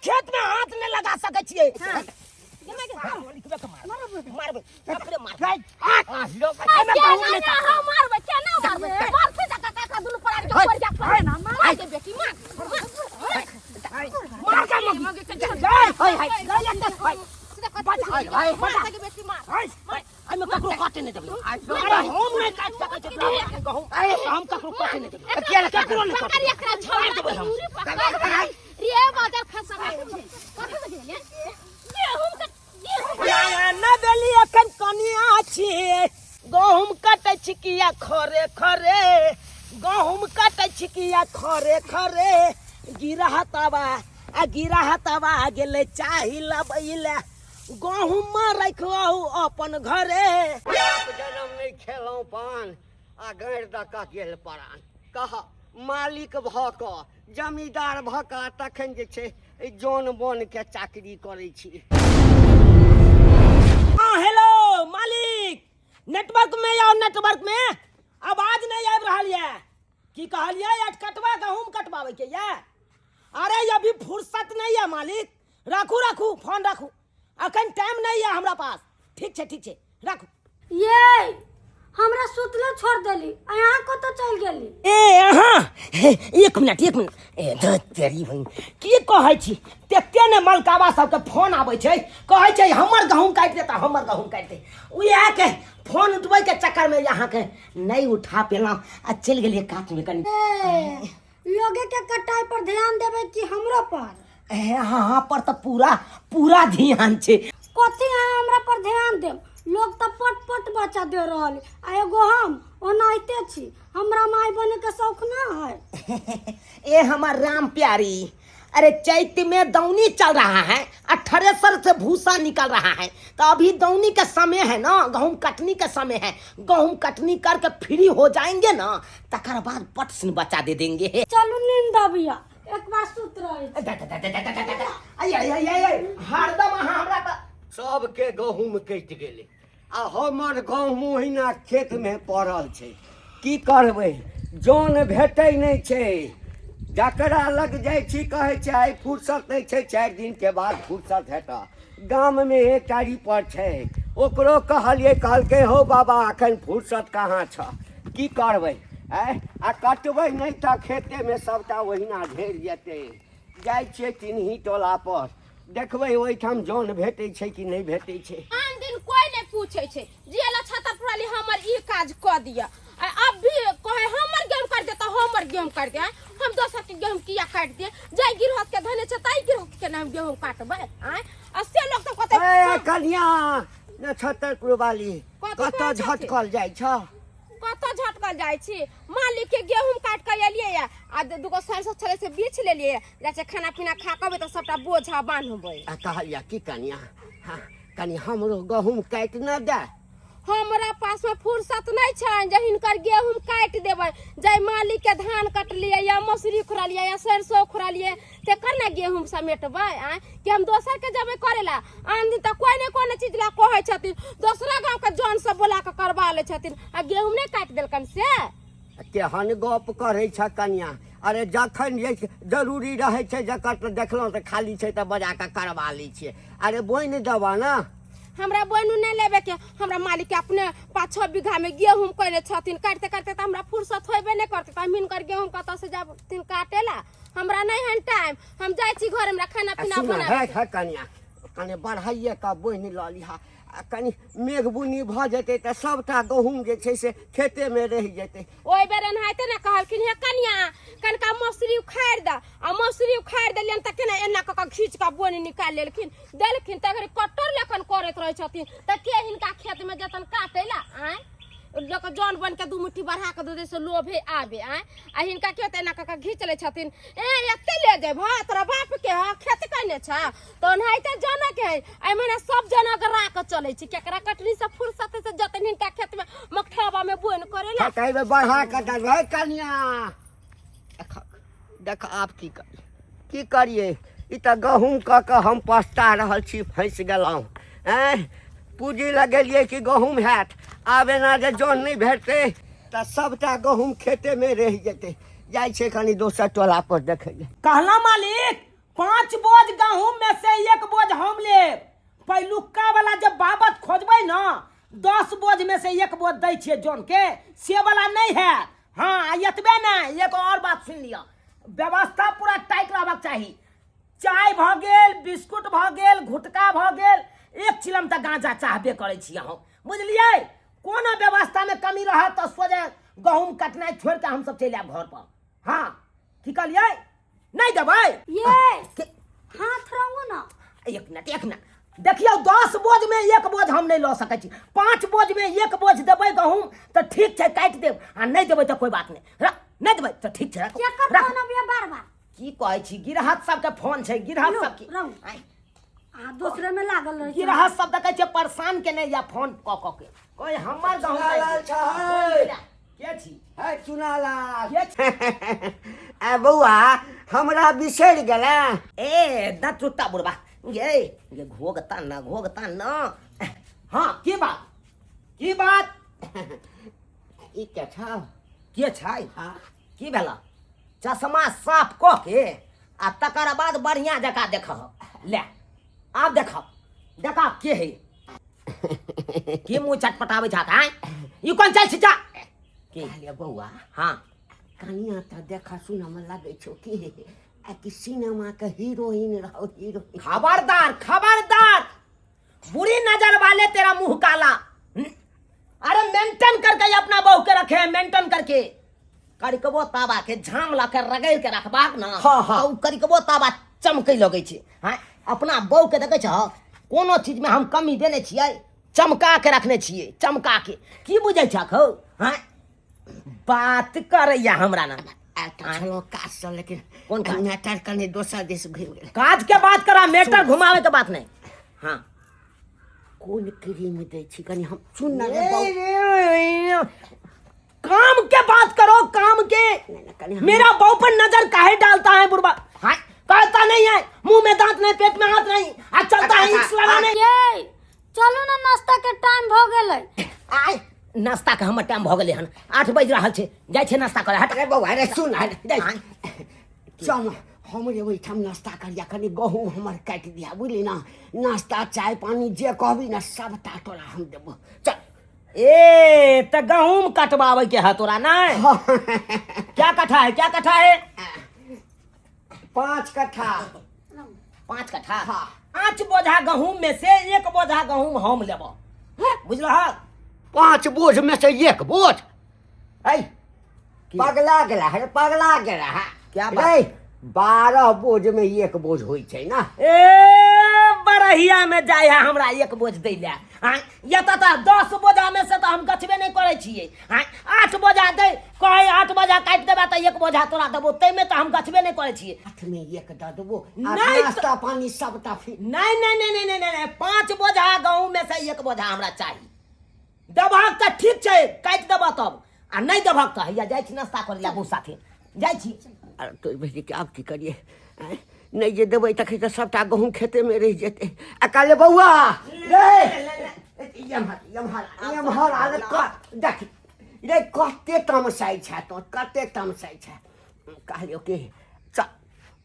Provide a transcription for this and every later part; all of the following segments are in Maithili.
खेत में हाथ नहीं लगा सकै छियै। मारबै, अपने मारबै। एहिमे गहूम नहि केना हम मारबै, केना मारबै? मारते जा काका दुनू परानी के पड़ जा पड़े ना मार के बेटी मार। मार के मगी जय हाय हाय जय हाय। बचा बचा के बेटी मार। हाय, एहिमे ककरो काटे नहि देबै। अरे हम नहि काटि सकै छी गहूम, हम ककरो काटे नहि देबै। किया ने ककरो नहि पकड़ काटबै। एकरा छौड़ा मारि देबै हम। दूरी पकड़ रे बाजार खसा कथि बजे गेहूं के गेहूं। नया नवेली एखन कनिया छियै, गहूम कटै छी किया खरे खरे, गहूम कटै छी किया खरे खरे, गिरह तवा आ गिरह तवा गेलै चाही लबैले, गहूम राखू अपन घरे। बाप जनम नहि खेलहुँ पान आ गाड़ि दऽ कऽ गेल परान। कह मालिक भऽ कऽ जमींदार भऽ कऽ तखन जे छै एहि जन बन के चाकरी करै छी। हाँ हेलो मालिक, नेटवर्क में आओ, नेटवर्क में आवाज नहीं आबि रहल ये। की कहलियै? अटकटवा गहूम कटवावे के ये। अरे अभी फुर्सत नहीं है मालिक, राखू राखू फोन राखू, अखन टाइम नहीं है हमरा पास। ठीक छै ठीक छै राखू। ये हमरा सुतले छोड़ देली आ यहाँ कतऽ चलि गेली? ए अहाँ हे, एक मिनट एक मिनट। ए धत तेरी बहिन, की कहै छी? तेते ने मलकावा सबके फोन आबै छै, कहै छै हमर गहूम काटि दे तऽ हमर गहूम काटि दे, उएह के फोन उठबै के चक्कर में यहाँ के नहीं उठा पेलहुँ आ चलि गेलियै कात में कनि। ए, लोगे के कटाई पर ध्यान देबै कि हमरो पर? ए अहाँ पर तऽ पूरा पूरा ध्यान छै। कथी अहाँ हमरा पर ध्यान देब? लोग तऽ पट पट बच्चा दे रहल आ एगो हम ओनाहिते छी, हमरा माय बने के शौक ना है। ए हमर राम प्यारी, अरे चैत में दौनी चल रहा है आ थ्रेसर से भूसा निकल रहा है, तो अभी दौनी के समय है ना, गहूम कटनी के समय है। गहूम कटनी करके फ्री हो जाएंगे ना, तकर बाद पट सिन बच्चा दे देंगे। चलू नींद अबिया, एक बार सुत रहे छी। दा, दा, दा, दा, दा, दा, दा, दा। आइ, आइ, आइ, आइ, आइ, हरदम अहाँ हमरा तऽ सबके गहूम कटि गेलै आ हमर गहूम ओहिना खेतमे पड़ल छै। की करबै, जन भेटै नहि छै। जकरा लग जाइ छी कहै छै आइ फुर्सत नहि छै, 4 दिनके बाद फुर्सत हेतऽ। गाममे एकटा रीपर छै, ओकरो कहलियै, कहलकै हौ बाबा एखन फुर्सत कहाँ छऽ। की करबै आँय, आ कटबै नहि तऽ खेतेमे सभटा ओहिना ढेर जेतै। जाइ छियै तिनही टोला पर, देखबै ओहिठाम जन भेटै छै कि नहि भेटै छै। आन दिन कोई नहीं पूछे छै जे ला छाता पुराली हमर ई काज क दिया, आ अब भी कहे हमर गेहूं काट दे त हमर गेहूं काट दे। हम दोसर के गेहूं किया काट दे? जाय गिरहत के धने छै ताई गिरहत के नाम गेहूं काटबै आय। आ से लोग सब कहते ए कन्या न छतरपुर वाली, कथी कतऽ कहै छथिन? झटकल जाइ छ? कतऽ झटकल जाइ छी? मालिक के गेहूं काट के एलियै या आ दूगो सरसों छलै से बीछ लेलियै, जाइ छै खाना पीना खा के अबै तऽ सबटा बोझा बान्हबै। आ कहलिया की कन्या, हाँ कनि हमरो गहूम काटि न दे। हमरा पास में फुर्सत नहीं छै जे हिनकर गेहूं काटि देबै। जाय मालिक के धान कटलियै या मसूरी खुरलियै या सरसों खुरलियै तेकर ने गेहूं समेटबै आँय, कि हम दोसर के जेबै करै ला? आन दिन तऽ कोइ ने कोनो चीज ला कहै छथिन, दोसरा गाँव के जन सब बोला के करबा लै छथिन आ गेहूं नहि काटि देलकन से। केहन गप करै छ कन्या? अरे जखन जे जरूरी रहै छै जकर तऽ देखलहुँ तऽ खाली छै तऽ बजा कऽ करबा लै छियै। अरे बोनि देबऽ ने। हमरा बोनु नहि लेबे के, हमरा मालिक के अपने 5-6 बीघा में गेहूं कयने छथिन, काटते काटते तऽ हमरा फुर्सत होबे नहि करतै, तऽ हम हिनकर गेहूं कतऽ से जाबथिन काटे ला? हमरा नहि हन टाइम, हम जाइ छी घर, हमरा खाना आ पीना सुन बना। हे हे कन्या, कनि बढ़ाइए कऽ बोनि लऽ लिहा, आ कनि मेघ बुनी भऽ जेतै तऽ सभटा गहूँम जे छै से खेतेमे रहि जेतै। ओहि बेर एनाहिते ने कहलखिन हे कनिया कनिका मसुरी उखाड़ि दे, आ मसुरी उखाड़ि देलियनि तऽ केना एना कऽ कऽ घीच कऽ बोनि निकालि लेलखिन देलखिन। तऽ अगर कट्टर लेखन करैत रहै छथिन तऽ के हिनका खेतमे जेतनि काटै ला आँय? लोक जन बन के 2 मुट्ठी बढ़ा कऽ दऽ दै से लोभे आबे आँय, आ हिनका के एना कऽ कऽ घीच लै छथिन। ए एते ले जेबह तोरा बाप के ह खेत कयने छ? तऽ ओनाहिते जनक है, एहि महीना सब जनक रा कऽ चलै छै, केकरा कटनी से फुर्सत से जतन हिनका खेत में मकठवा में बोन करे ला। तऽ एहिबेर बढ़ा कऽ देबै कनिया। देख देख आब की करी, की करियै? ई तऽ गहूँम कऽ कऽ हम पछता रहल छी, फँसि गेलहुँ। आँय पूँजी लगेलियै कि गहूँम हैत, आब एना जे जन नहि भेटतै तऽ सभटा गहूँम खेतेमे रहि जेतै। जाइ छै कनि दोसर टोला पर देखै लए। कहला मालिक 5 बोझ गहूम लेब। पहिलुका वाला जब बाबत खोजबै न, 10 बोझ में से 1 बोझ दै छियै जौन के, से वाला नहीं है। हाँ, आ एतबे नहीं, एक और बात सुन लिअ, व्यवस्था पूरा टाइट रहबाक चाही। चाय भऽ गेल, बिस्कुट भऽ गेल, घुटका भऽ गेल, एक चिलम तऽ गांजा चाहबे करै छी अहाँ, बुझलियै? कोनो व्यवस्थामे कमी रहत तऽ सोझे गहूम कटनाइ छोड़ि कऽ हमसब चलि आयब घर पर। हाँ, की कहलियै? नहि देबै? ये हाथ रहू ना। एक मिनट, एक मिनट, देखियौ, 10 बोझमे 1 बोझ हम नहि लऽ सकै छी। 5 बोझमे 1 बोझ देबै गहूम तऽ ठीक छै, काटि देब, आ नहि देबै तऽ कोइ बात नहि। नहि देबै तऽ ठीक छै, राखू, केकर राखू। फोन अबैया बार बार? की कहै छी, गिरहत सबके फोन छै, गिरहत लो, सबके। रहू। आँय, अहाँ दोसरे में लागल रहै छी। गिरहत सब देखै छै परेशान केने या फोन कऽ कऽ के कोई हमर गहूम चुनालाल छै। के छी? है चुनालाल। के छी? आ बौआ, हमरा बिसरि गेला? ए दचुट्टा बुढ़बा, ये ये घोघ तान ना, घोघ तान ना। हाँ, की बात, की बात? ई के छौ? के छै? हाँ। की भेला? चश्मा साफ कऽ के आ तकर बाद बढ़िया जकाँ देखह। ले आब देखब, देखा के है। की मुँह चटपटाबै छह? आँय, ई कोन चल छी? जा की कहलियै बौआ। हाँ। कनिया तऽ देख सुनऽ मे लगै छौ की आ कि सिनेमा के हीरोइन रहो, हीरोइन। खबरदार, खबरदार, बुरी नजर वाले, तेरा मुंह काला। अरे मेंटेन करके अपना बहू के रखे हैं, मेंटेन करके। करिकबो ताबा के झाम ला के रगड़ के रखबाक ना, हाँ, हाँ। तो उ करिकबो ताबा चमकै लगै छै। हाँ, अपना बहू के देखै छह, कोनो चीज में हम कमी देने छियै? चमका के रखने छियै, चमका के। की बुझै छह हौ? हाँ, बात करैया हमरा ना। आयल तऽ छलहुँ काजसँ, लेकिन कोन काज? मैटर कनि दोसर दिस घुमि गेल। काज के बात करा, मैटर घुमावे के बात नहीं। हाँ। कोन क्रीम दै छी कनि हम सुन न रे बौ। काम के बात करो, काम के। नहि, नहि, कनि हम- मेरा बहू पर नजर काहे डालता है बुढ़वा? हाँ, कहता नहीं है मुंह में दांत नहीं, पेट में हाथ नहीं, आ चलता है इक्स लगाने। ये चलू ना, नाश्ता के टाइम भ गेलै। आय, नाश्ता के हमर टाइम भऽ गेलै हन। 8 बाजि रहल छै, जाइ छै नाश्ता करे। हट। अरे बौआ रे, सुन आय। चल हमरे ओहिठाम नाश्ता करिया, कनि गहूँम हमर काटि दिया, बुझली ना? नाश्ता चाय पानी जे कहबी ना, सबटा तोरा हम देबो, चल। ए तऽ गहूम कटवावे के है तोरा? नहीं, क्या कट्ठा है, क्या कट्ठा है? 5 कट्ठा। 5 कट्ठा? हाँ। 5 बोझा गहूम में से 1 बोझा गहूम हम लेबो, बुझलहक? 5 बोझ में से 1 बोझ? ऐ पगला गेला है, पगला गेला है। क्या बात? रे, 12 बोझ में 1 बोझ होइ छै ना। ए बरहिया में जाय है हमरा 1 बोझ दै ले? आँय, या तऽ 10 बोझा में से तऽ हम गछबे नहि करै छियै। आँय, 8 बोझा दै कहै, 8 बोझा काटि देबा तऽ 1 बोझा तोरा देबो, ताहिमे तऽ हम गछबे नहि करै छियै। 8 में 1 दऽ देबो आ नहि नाश्ता पानी सबटा फिर। नहि नहि नहि नहि नहि नहि, 5 बोझा गहूम में से 1 बोझा हमरा चाही। देबहक तऽ ठीक छै, काटि देबह तब, आ नहि देबहक तऽ हैया जाइ छी नाश्ता करै लए, बहू साथे जाइ छी। अरे तोर बेटी के आब की करिए? आँय, नहि जे देबै तखन तऽ सबटा गहूँम खेतेमे रहि जेतै। आ कहले बौआ रे, एम्हर एम्हर एम्हर आ रे, देख रे, कते तमसाइ छै तो, कते तमसाइ छै। कहलियौ कि चल,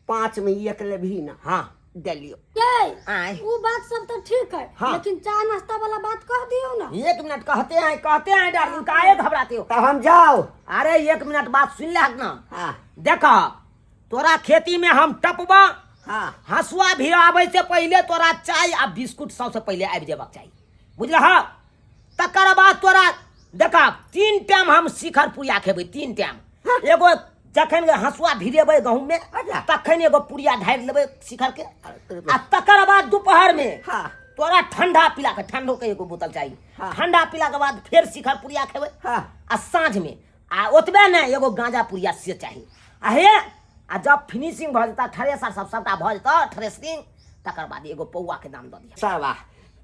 5 में 1 लेबही ना? हाँ। देलियौ। ये आँय। उ बात सब तो ठीक है, हाँ। लेकिन चाय नाश्ता वाला बात कह दियो ना। एक मिनट, कहते हैं, कहते हैं डार्लिंग, काहे घबराते हो? तब हम जाओ। अरे एक मिनट बात सुन ले ना। हाँ। देख, तोरा खेती में हम टपबा, हाँ। हंसुआ भी आबै से पहिले तोरा चाय आ बिस्कुट सबसे पहिले आबि जेबाक चाही, बुझलह? तकर बाद तोरा देखा 3 टाइम हम शिखर पुड़िया खेबै, 3 टाइम। एगो जखन हंसुआ भिरेबै गहूम में, अच्छा। तखन एगो पुड़िया ढारि लेबै शिखर के, अरे आ तकर बाद दोपहर में हाँ। तोरा ठंडा पिला के, ठंडो के एगो बोतल चाही। हाँ। ठंडा पिला के बाद फेर शिखर पुड़िया खेबै। हाँ। आ साँझ में आ ओतबे नहि, एगो गांजा पुड़िया से चाही। आ हे, आ जब फिनिशिंग भऽ जेतऽ, थ्रेसर सब सबटा भऽ जेतऽ थ्रेसरिंग, तकर बाद एगो पौआ के दाम दऽ दिअ। साला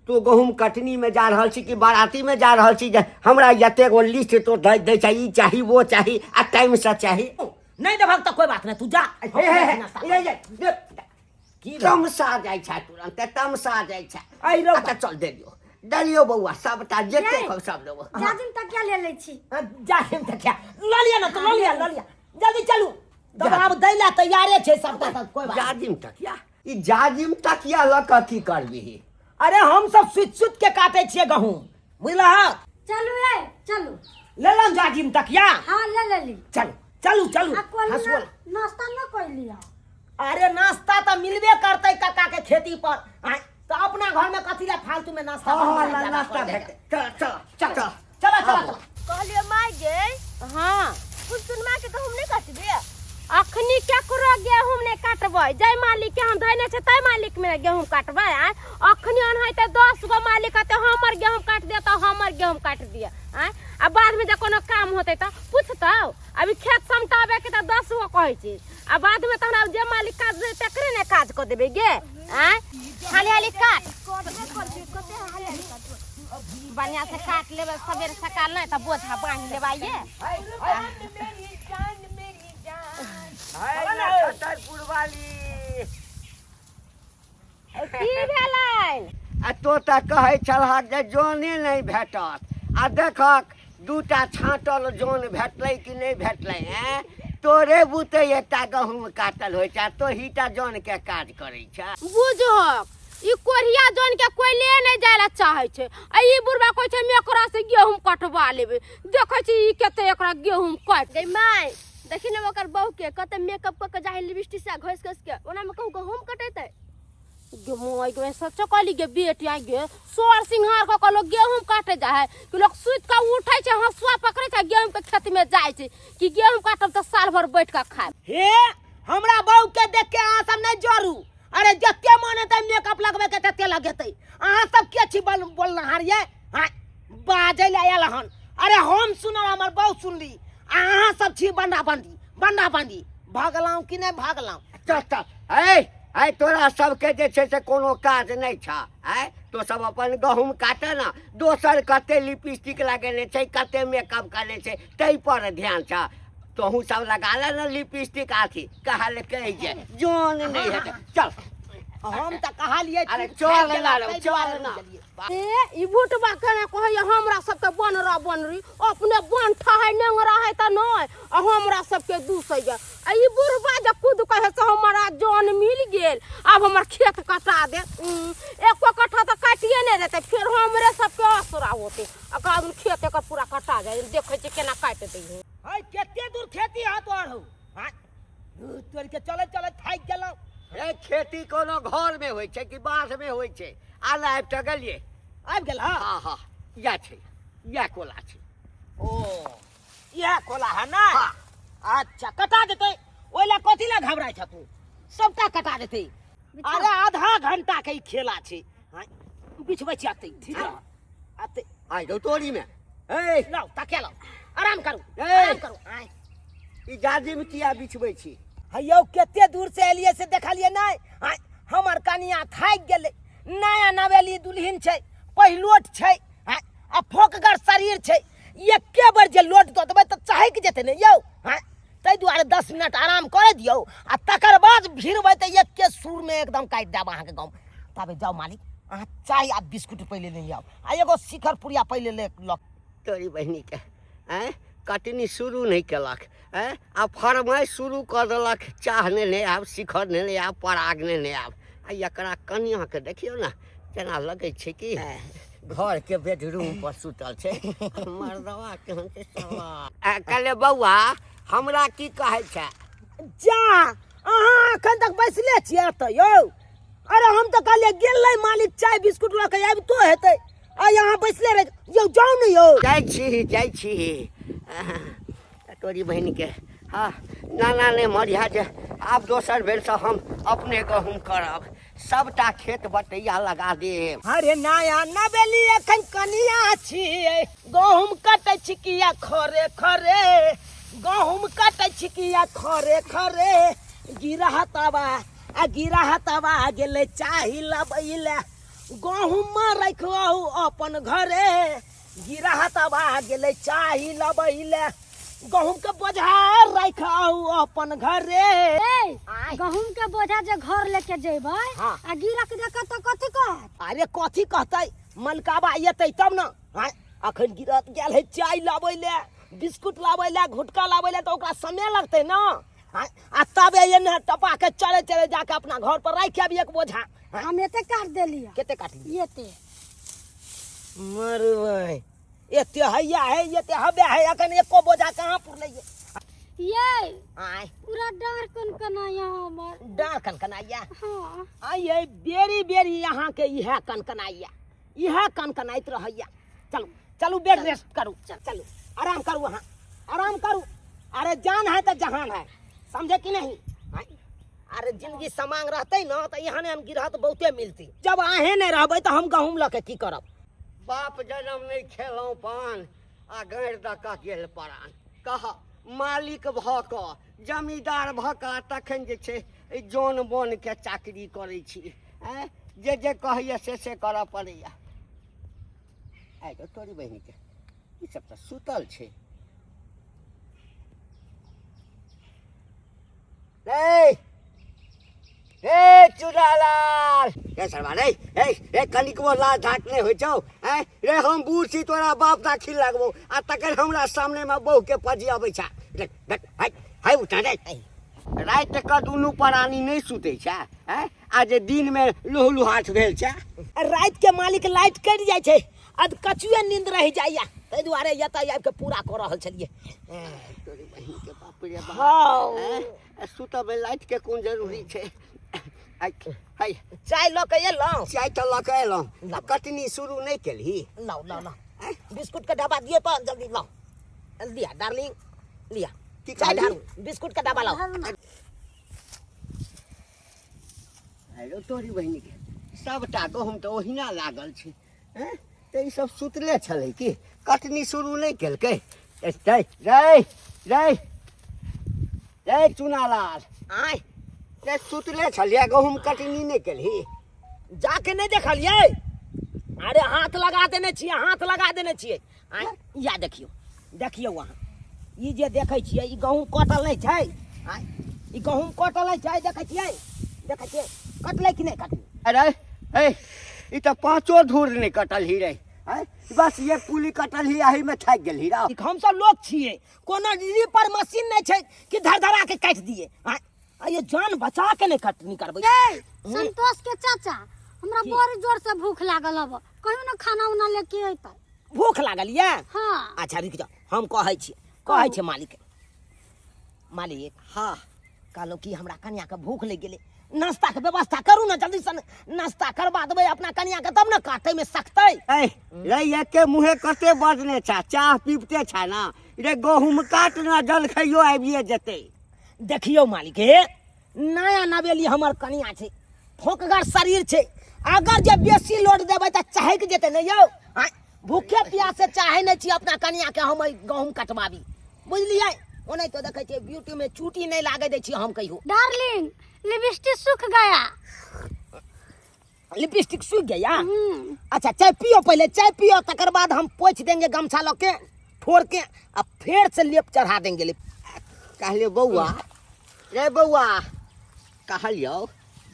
तू गहूम कटनी में जा रहल छी कि बाराती में जा रहल छी जे हमरा एते गो लिस्ट तो दै दै छै, ई चाही, वो चाही, आ टाइम से चाही। नहि देबहक तऽ कोइ बात नहि, तू जा। हे, हे, हे, हे, हे, हे, की भेल? तमसा जाइ छै तुरंत, तमसा जाइ छै। अइ रौ। अच्छा चल, देलियो देलियो बौआ, सबटा जते ये। कहब सब देबो। जाजिम तकिया ले लै छी। जा तऽ क्या लऽ लिअ ने, तऽ लऽ लिअ, लऽ लिअ, जल्दी चलू। तब आब दै लए तैयारे छै सबटा, तऽ कोइ बात नहि। जाजिम तकिया। ई जाजिम तकिया लऽ कऽ की करबिही? अरे हम सब सुति सुति के काटे छियै गहूम, बुझलहक? चलू ए चलू। लेलहुँ जाजिम तकिया? हाँ ले लेली। चलू चलू चलू। आ कोई हँसुआ। नाश्ता न कैली है? अरे नाश्ता तऽ मिलबे करतै काका के खेती पर। आँय, तऽ अपना घर में कथी ला फालतू में नाश्ता हाँ हाँ बनबै ला नाश्ता पड़तै? भेटतै। चल चल चल चल चल चल। आबो। कहलियो माय गे। हाँ। फुलचुनमा के गहूम नहीं कटबे? अखनी केकरो गेहूं नहीं काटबै, जाय मालिक के हम धैने छै तै मालिक में गेहूं काटबै। आय अखनी अनहैते 10 गो मालिक कहते हमर गेहूं काट दिअ तऽ हमर गेहूं काट दिअ। आय आ बाद में जे कोनो काम होतै तऽ पूछतौ? अभी खेत समटाबे के तऽ 10 गो कहै छै, आ बाद में तहन आब जे मालिक काज देतै तकरे ने काज कऽ देबै गे। आय हाली हाली काट, बढ़िया से काट लेबै सबेर सकाल, नहि तऽ बोझा बान्हि लेबै। ये छतरपुर वाली की भेलै? आ तो तऽ कहै छलहक जे जने नहि भेटत, आ देखक दूटा छाँटल जन भेटलै कि नहि भेटलै? ऐं, तोरे बुते एकटा गहूँम काटल होइ छै आ तोहीटा जनके काज करै छै। बुझहक ई कोढ़िया जन के कोई ले नहीं जाय ला चाहे छै, आ ई बुढ़बा कहै छै हम एकरा से गेहूं कटवा लेबै। देखै छी ई कते एकरा गेहूं काटि गई माय, देखी ने ओकर बहू के कते मेकअप कऽ के जाय, लिपस्टिक से घसि घसि के, ओना में कहूँ गहूम कटेतै? गे माय गे, सच्चो कहली गे बेटी, आई गे सोर सिंहार कऽ के लोग गेहूं काटे जाय है कि लोग सुति कऽ उठै छै, हंसुआ पकड़ै छै, गेहूं के खेत में जाय छै कि गेहूं काटब तऽ साल भर बैठ कऽ खायब। हे हमरा बहू के देख के अहाँ सब नहीं जरू। अरे जते मन हेतै मेकअप लगबै के तते लगेतै। अहाँ सब के छी बोलनहार ये? हाँ, बाजै लए आयल हन। अरे हम सुनल, हमर बहू सुनली, आ अहाँ सब छी बंडा बंडी बंडा बंडी। भगलहुँ कि नहि भगलहुँ? चल चल। ऐ ऐ तोरा सबके जे छै से कोनो काज नहि छ। ऐ तो सब अपन गहूम काटे ने, दोसर कते लिपस्टिक लगेने छै कते मेकअप करने छै ताहि पर ध्यान छ। तोहूँ सब लगा ले ने लिपस्टिक। अथी कहलकै जे जन नहि हेतै। चल। हम तऽ कहलियै। अरे चुप चल थाकि ना गेलहुँ, रौ, ताहि चल दुआरे ना। रुकि गेलियै। ए ई भुटबा केना कहैया हमरा सबके बनरा बनरी, अपने बन ठहै नेंग रहै तऽ नहि, आ हमरा सबके दूसैया। आ ई बुढ़बा जे खुद कहै से हमरा जन मिल गेल, आब हमर खेत कटा दे। एको कट्ठा तऽ काटिए नहि देतै, फेर हमरे सबके असरा होतै। आ कहब खेत एकर पूरा कटा जाय, देखै छियै केना काटि दै है। है कते दूर खेती है तोहर हौ? हाँ, तोड़ के चलै चलै थाकि गेलहुँ। रे खेती कोनो घर में होइ छै कि बाध में होइ छै? आला आबि तऽ गेलियै। आबि गेल? हँ हाँ हाँ, इएह छै, इएह कोला छै। ओ इएह कोला है ना? हाँ। अच्छा कटा देतै, ओहि लए कथी लए घबराइ छ तू? सबटा कटा देतै। अरे आधा घंटा के ई खेला छै। हाँ, बिछबै छी अतै, ठीक रह अतै। आइ गौ तोरी में ए लाउ तकिया लाउ, आराम करू। ए! आराम करू। आँय। ई जाजिम किया बिछबै छी? हयौ कते दूर से एलियै से देखलियै नहि? आँय, हमर कनिया थाकि गेलै, नया नवेली दुल्हिन छै, पहिलोट छै। आँय, आ फोकगर शरीर छै, एके बेर जे लोट दऽ देबै तऽ चहकि जेतै ने यौ। आँय, ताहि दुआरे 10 मिनट आराम करै दियौ आ तकर बाद भिड़बै तऽ एके सुरमे एकदम काटि देब अहाँके गाँव। तबे जाउ मालिक, अहाँ चाय आ बिस्कुट पहिले ले आउ, आ एगो शिखर पुड़िया पहिले ले लऽ। तोरी बहिनीके आँय, कटनी शुरू नहि केलक आँय आ फरमाइश शुरू कऽ देलक, चाह नेने आयब, शिखर नेने आयब, पराग नेने आयब। आ एकरा कनियाँके देखियौ ने केना लगै छै कि घरके बेडरूम पर सुतल छै। मर्दवा केहन छै साला। आ कहले बौआ हमरा की कहै छै? जा अहाँ एखन तक बैसले छियै एतऽ यौ? अरे हम तऽ कहलियै गेलै मालिक चाय बिस्कुट लऽ के आबितो हेतै, आ यहाँ बैसले रहि यौ। जाउ ने यौ। जाइ छी जाइ छी। तोरी बहिनके हँ, नाना नहि मरिहा जे आब दोसर बेरसँ हम अपने गहूँम करब, सबटा खेत बटैया लगा देब। अरे नया नवेली एखन कनिया छियै, गहूम कटै छिकिया खरे खरे, गहूम कटै छिकिया खरे खरे, गिरह तवा आ गिरह तवा गेलै चाही लबैले, गहूम राखू अपन घरे, गिरह तवा गेलै चाही लबैले, गहूम के बोझा राखू अपन घरे। ए आय। गहूम के बोझा जे घर लेके जेबै हाँ। आ गिरक देखत तऽ कथी कहत? अरे कथी कहतै, मलकाबा एतै तब ने। आँय, अखन गिरत गेल है चाय लाबै ले, बिस्कुट लाबै ले, घुटका लाबै ले, तऽ ओकरा समय लगतै ने। आँय, आ तब एने टपा के चले चले जाके अपना घर पर राखि आबी एक बोझा। आँय, हम एते काट देली है। कते काटली? एते। मरबै एते हैया है, एते हबे है, अखन एको बोझा कहाँ पुरलै ये? ये आँय, पूरा डार कन कनाया हमर। डाँड़ कनकनाइया? हाँ। आइए बेरी बेरी यहाँ के इएह कनकनाइया, इएह कनकनाइत रहैया। चलू चलू, बेड रेस्ट करू, चलू आराम करू, अहाँ आराम करू। अरे जान है तो जहान है, समझे कि नहीं? आँय, अरे जिंदगी समांग रहते न तो यहाँ हम गिरह तो बहुते मिलती। जब अहें नहीं रहबै तो हम गहूम लऽ के की करब? बाप जनम नहि खेलहुँ पान आ गाड़ि दऽ कऽ गेल परान। कह मालिक भऽ कऽ जमींदार भऽ कऽ तखन जे छै एहि जन बोनके चाकरी करै छी। आँय, जे जे कहैए से से करऽ पड़ैए। आइ गो तोरी बहिनके ई सब तऽ सुतल छै। रे रे चुनालाल, रे सरवा रे, रे रे कनिकबो लाज धाक नहि होइ छौ? आँय रे, हम बूढ़ छी, तोरा बाप दाखिल लगबौ आ तखन हमरा सामनेमे बहुके पजियाबै छै। रे देख, हाय हाय उठा रे। राति कऽ दुनू प्राणी नहि सुतै छै। आँय, आ जे दिनमे लोह लुहाठ भेल छै। राति के मालिक लाइट कटि जाइ छै, अध कचुए नींद रहि जाइया, ताहि दुआरे एतऽ आबि कऽ पूरा कऽ रहल छलियै। तोरी बहिनके बाप रे बाप। हँ। आँय, सुतबै लाइटके कोन जरूरी छै? आइ हाय, चाय लऽ के एलहुँ? चाय तऽ लऽ कऽ एलहुँ, आ कटनी शुरू नहि केलही? लाउ लाउ लाउ, बिस्कुट के डब्बा दियौ तऽ जल्दी लाउ। लिया डार्लिंग, लिया। की चाय कहली? ढारू, बिस्कुट के डब्बा लाउ। हेलो तोरी बहिनके सबटा गहुम तऽ ओहिना लागल छै। हैं, तऽ ई सब सुतले छलै कि कटनी शुरू नहि केलकै? रे रे रे रे चुनालाल, आँय, रे सुतले छलियै, गहुम कटनी नहि केलही? जाके नहि देखलियै? अरे हाथ लगा देने छियै, हाथ लगा देने छियै। आँय, या देखियौ, देखियौ अहाँ, ई जे देखै छियै ई गहूँम कटल नहि छै। आँय, ई गहूँम कटल नहि छै, देखै छियै, देखै छियै, कटलै कि नहि कटलै? अरे हे, ई तऽ पाँचो धूर नहि कटल ही रे। आँय, बस एक पुली कटल ही, एहिमे थाकि गेलही रे। हमसब लोक छियै, कोनो रीपर मशीन नहि छै कि धर धरा के काटि दियै। आँय, आ ये जान बचा के नहि कटनी करबै। ए संतोष के चाचा, हमरा बड़ी जोर से भूख लागल हब, कहियो ना खाना उना लेके अइतै। भूख लागल ये? हाँ। अच्छा रुकि जाओ, हम कहै छियै, कहै छियै मालिक। मालिक। हाँ। कहलहुँ कि हमरा कनिया के भूख लागि गेलै, नाश्ता के व्यवस्था करू ने जल्दी से, नाश्ता करवा देबै अपना कनिया के तब ने काटै में सकतै। ए रे, एके मुँहे कते बजने छा, चाह पीबते छा ना रे, गहुम काट ना, जलखैयो आबिए जेतै। देखियौ मालिक, हे नया नवेली हमर कनिया छै, फोकगर शरीर छै, अगर जे बेसी लोड देबै तऽ चहकि जेतै ने यौ। आँय, भूखे प्यासे चाहै नहि छी अपना कनिया के हम एहि गहूँम कटवाबी, बुझलियै? ओनाहितो देखै छियै ब्यूटी में चूटी नहि लागै दै छियै हम कहियो। डार्लिंग, लिपस्टिक सूख गया। लिपस्टिक सूख गया? अच्छा चाय पियो, पहले चाय पियो, तकर बाद हम पोछि देंगे गमछा लऽ के ठोर के, आ फेर से लेप चढ़ा देंगे लेप। कहलियो बौआ रे बौआ, कहलियो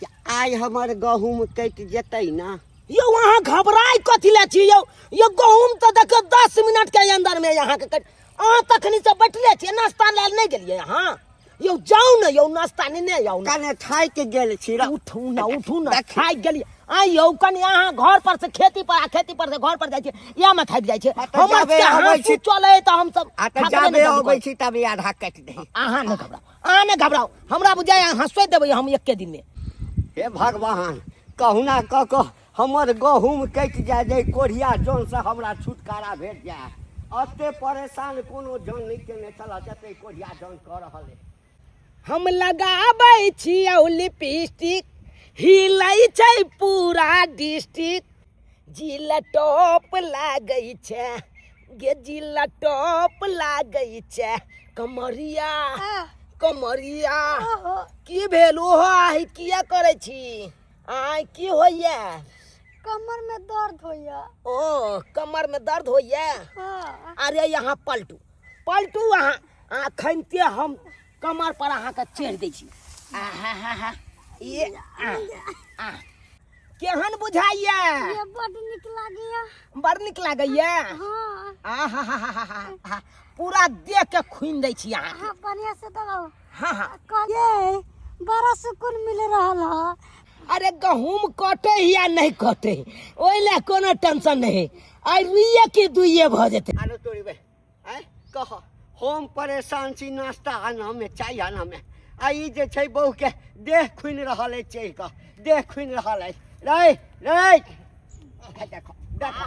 जे आइ हमर गहूम कटि जेतै ना? यौ अहाँ घबराइ कथी लए छी यौ? यौ गहूम तऽ देखियौ 10 मिनट के अंदर में अहाँके कटि, अहाँ तखनी से बैठले छियै, नाश्ता लेल नहि गेलियै अहाँ? यौ जाउ ने यौ, नाश्ता नेने आउ ने। कने थाकि गेल छी रौ। उठू ने, उठू ने, थाकि गेलियै। आइ यौ कनि अहाँ घर पर से खेती पर आ खेती पर से घर पर जाइ छियै, इएह मे थाकि जाइ छियै। आ तऽ हमर जाबे सबके अबै हाँसू छी- चलै तऽ हमसब आ तऽ थाकबे जाबे नहि जल्दी अबै करै। छी तबे आधा काटि दही। अहाँ नहि घबराउ, अहाँ नहि घबराउ, हमरा बुझाइ अहाँ सोचि देबै हम एके दिनमे। हे भगवान, कहुना कऽ कऽ हमर गहूम कटि जाय, जे कोढ़िया जनसँ हमरा छुटकारा भेट जाय। एते परेशान कोनो जन नहि केने छल जते कोढ़िया जन कऽ रहल अइ। हम लगाबै छियौ लिपस्टिक, हिलै छै पूरा डिस्ट्रिक्ट, जिला टॉप लागै छै गे, जिला टॉप लागै छै, कमरिया कमरिया। की भेल? ओहो आहि किया करै छी? आइ की होइया? कमर में दर्द होइया। ओ कमर में दर्द होइया? हाँ। अरे यहाँ पलटू पलटू, अहाँ अखनते हम कमर पर अहाँके चढ़ि दै छी। आहा हा हा, ये आ, आ। केहन बुझाइया? ये बड नीक लागैया। बड़ नीक लागैया? हाँ। आहा हा हा हा हा, पूरा देह के खुनि दै छी अहाँ। हाँ, बढ़िया से दबाओ। हाँ हाँ ये बड़ा सुकून मिल रहल है। अरे गहूम कटे या नहीं कटे ओहि लए कोनो टेंशन नहीं, आइ रुइये के दुइये भऽ जेतै। अरे तोरी बे आँय कह, हम परेशान छी नाश्ता आनऽमे चाय आनऽमे, आ ई जे छै बहुके देह खुनि रहल अछि, चढ़ि कऽ देह खुनि रहल अछि। रे रे देखो देखो,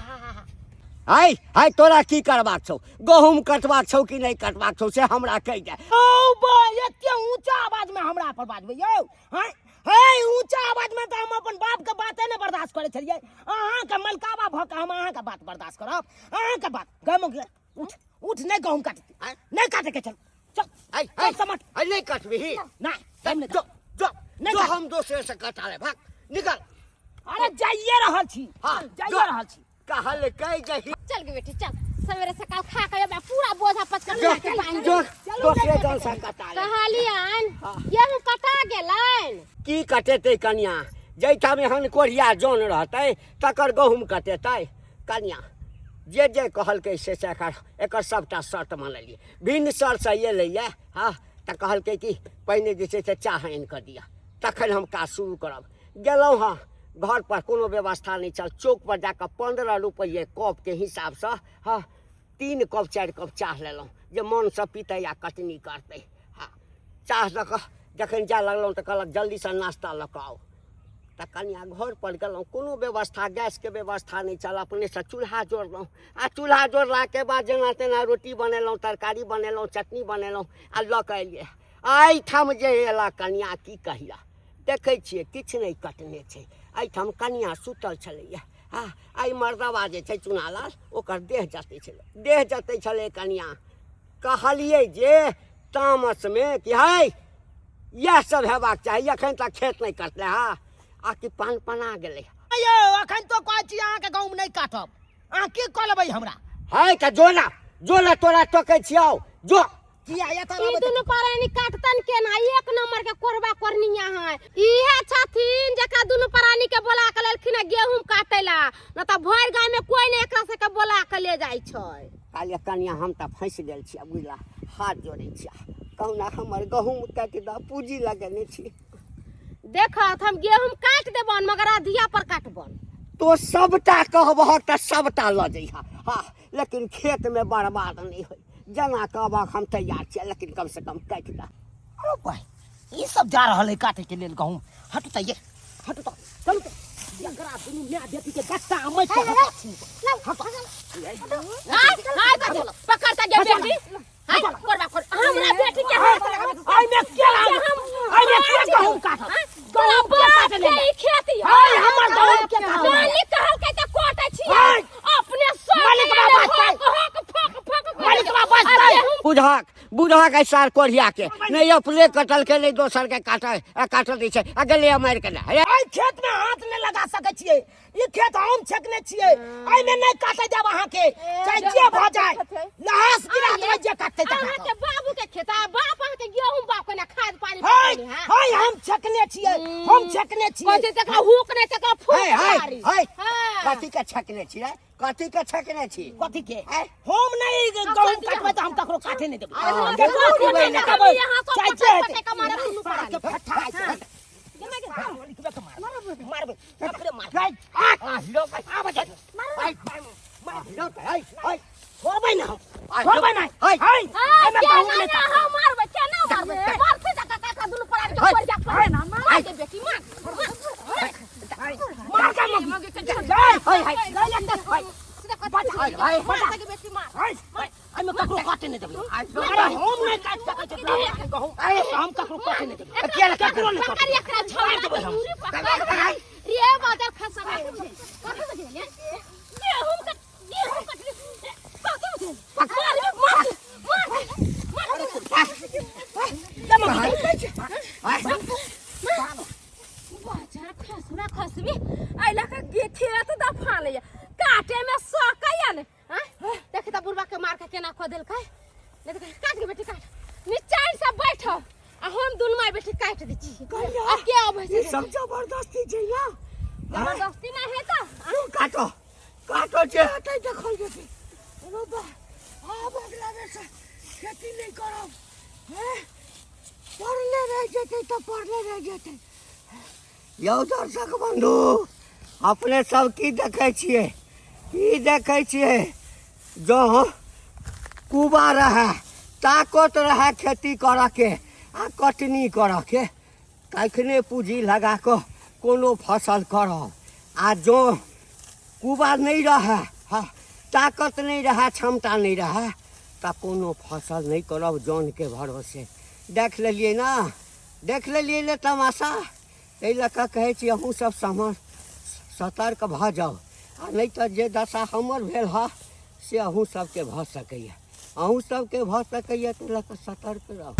हाय हाय, तोरा की करबाक छौ? गहूम कटबाक छौ कि नहि कटबाक छौ से हमरा कहि दे। औ बा, एते ऊंचा आवाज में हमरा पर बाजबै यौ? हैं हे, ऊंचा आवाज में तऽ हम अपन बाप के बाते नहि बर्दाश्त करै छलियै, अहाँके मलकाबा भऽ कऽ हम अहाँके बात बर्दाश्त करब? अहाँके बात गहूम उठ उठ, नहि गहूम काट, नहि काटे के, चल चल। आइ चल समट। आइ नहि कटबिही? नहि, हम नहि। जो जो। नहि जो काट। हम दोसरे से कटा ले, भाग निकल। अरे जाइए रहल छी। हाँ, जाइए जो। रहल छी। कहलकै जही। चल गे बेटी चल, सवेरे सकाल खा के अब पूरा बोझा पचकन जो ला के बांध। जो दोसरे जन से कटा ले। कहलियन गेहूं कटा गेलनि? की कटेतै कनिया, जाहिठाम एहन कोढ़िया जन रहतै तकर गहूम कटेतै? कनिया जे जे कहलकै से से एकर एकर सभटा शर्त मानलियै। भिन्न सरसँ एलैए, हँ तऽ कहलकै कि पहिने जे छै से चाह आनि कऽ दिअ तखन हम काज शुरू करब। गेलहुँ हँ, घर पर कोनो व्यवस्था नहि छल, चौक पर जाकऽ 15 रुपैए कपके हिसाबसँ हँ 3 कप 4 कप चाह लेलहुँ जे मनसँ पीतै आ कटनी करतै। हँ, चाह लऽ कऽ जखन जाय लगलहुँ तऽ कहलक जल्दीसँ नाश्ता लऽ कऽ आउ। तऽ कनिया घर पर गेलहुँ, कोनो व्यवस्था गैसके व्यवस्था नहि छल, अपनेसँ चूल्हा जोड़लहुँ आ चूल्हा जोड़लाके बाद जेना तेना रोटी बनेलहुँ, तरकारी बनेलहुँ, चटनी बनेलहुँ आ लऽ कऽ एलियै। एहिठाम जे एला कनिया, की कहिया, देखै छियै किछु नहि कटने छै। एहिठाम कनिया सुतल छलैया। हँ, एहि मर्दबा जे छै चुनालाल, ओकर देह जतै छलै, देह जतै छलै। कनिया कहलियै जे तामसमे कि है इएह सब हेबाक चाही, एखन तक खेत नहि कटलै। हँ, आ कि पान पना गेलै। यौ, अखन तो कहै छी अहाँके गहूम नहि काटब, अहाँ की कऽ लेबै हमरा? है तऽ जो ना, जो ना, तोरा टोकै छियौ, जो। किया एतऽ ई रहबै? दुनू प्राणी काटतन केना? एक नंबर के कोरबा कोरनिया है। इहे छथिन जकरा दुनू प्राणी के बोला के लेलखिन है गेहूं काटे ला, न तऽ भरि गाँव में कोई नहीं एकरा सबके बोला के ले जाइ छै। कहलियै कनिया हम तऽ फँसि गेल छी, बुझला, हाथ जोड़ै छियै, कहुना हमर गहूँम काटि दऽ, पूँजी लगेने छी। देखत हम गेहूं काटि देबन मगर अधिया पर काटबन। तो सबटा कहबहक तऽ सबटा लऽ जइहा, हँ, लेकिन खेतमे बर्बाद नहि होइ। जेना कहबहक हम तैयार छियै, लेकिन कमसँ कम काटि दऽ। अरे भाई, ई सब जा रहल है काटे के लेल गहूम। हटू तऽ ये, हटू तऽ, चलू तऽ। एकरा दुनू माय बेटी के गट्टा अमैत के हटा छी। हाय हाय, पकड़ त गे बेटी, हाय कोरबा कोर, हमरा बेटी के हाथ लगाबे। आई में के आई में के गहूम काटब? गहूम के काटे ले ई खेती हाय, हमर गहूम के काटे ले? मालिक कहलकै त कोटे छी हाय। अपने सब मालिक बाबा फक फक फक फक। मालिक बाबा बचतै। बुझहक बुझहक, एहि सार कोढ़िया के नहि अपने कटलकै नहि दोसर के काटल काटल दै छै आ गेलै मारि के। हे, एहि खेत में हाथ नहि लगा सकै छियै, ई खेत हम छेकने छियै, एहिमे नहि काटे देब अहाँके, चाहे जे भऽ जाय, लहास गिरा देबै जे काटतै तकरा। अहाँके बाबू के खेत आ बाप अहाँके गेहूं बाप केना खाद पानी हाय पटेने है? हाय, हम छेकने छियै, हम छेकने छियै। कहै तकरा हुक नहि तकरा फूक हे हे मारी। हे, हाँ। कथी के छकने छी रे? कथी के छकने छी? कथी के? आँय? हम नहि गहूम काटबै तऽ हम ककरो काटे नहि देबै। अरे हम ककरो ककरो काटे नहि नहि देबै, देबै। यहाँ सब चाहे पटक जे हेतै। पटक के मारब दुनू सार के प्राणी। फट्ठा आइ। मारबै, मारबै, ककरे मारबै। आ लो भाई, आबै छै। हाय, लो हाय हाय। छोड़बै ने हम, आइ, छोड़बै नहि। हाय। हाय, हाँ, एहिमे केना गहूम नहि ना काटबै। हम मारबै, केना मारबै? मारतै तऽ काका दुनू प्राणी के हाय। कोरिया कोरिया ना मार दे बेटी, मार मार। मार के मगी। मगी के छोड़। जाय। हाय हाय जाय लगतै। हाय। सीधा कथी? हाय हाय। मार दे बेटी, मार। हाय, हाय, एहिमे ककरो काटे नहि देबै। अरे हम नहि काटि सकै छी तोरा गहूम, हम ककरो काटे नहि देबै। किया ने ककरो नहि पकड़ काटबै। एकरा छौड़ा मारि देबै हम। दूरी पकड़ रे, बाजर खसा कथी बुझेले? गेहूं कट, गेहूं कट, कथी बुझेले? मार मार मार मार। ले मगी। बाजर खसबा खसबी एहि लऽ कऽ गे खेत दफा लैया काटे में सकैया ने। आँय? देखी तऽ बुढ़बा के मार के केना कऽ देलकै। नहीं तऽ काट के बेटी काट, निचान से बैठ आ हम दुनू माय बेटी काटि दै छी आ के अबै छै? ई सब जबरदस्ती छै ना? जबरदस्ती नहि है तऽ तू काटो काटो, जे हेतै देखल जेतै। अरे बा, आब अगला बेर से खेती नहि करब। हैं? पड़ले रहि जेतै तऽ पड़ले रहि जेतै। यौ दर्शक बन्धु, अपने सब की देखै छियै? की देखै छियै? जँ कुबा रहए, ताकत रहए खेती करऽके आ कटनी करऽके, तखने पूँजी लगा कऽ कोनो फसल करब। आ जँ कुबा नहि रहए, हँ, ताकत नहि रहए, क्षमता नहि रहए, तऽ कोनो फसल नहि करब जनके भरोसे। देख लेलियै ने, देख लेलियै ने तमाशा। एहि लऽ कऽ कहै छी, अहूँ सब समझ सतर्क भऽ जाउ, आ नहि तऽ जे दशा हमर भेल हँ से अहूँ सबके भऽ सकैए, अहूँ सबके भऽ सकैए। ताहि लऽ कऽ सतर्क रहू।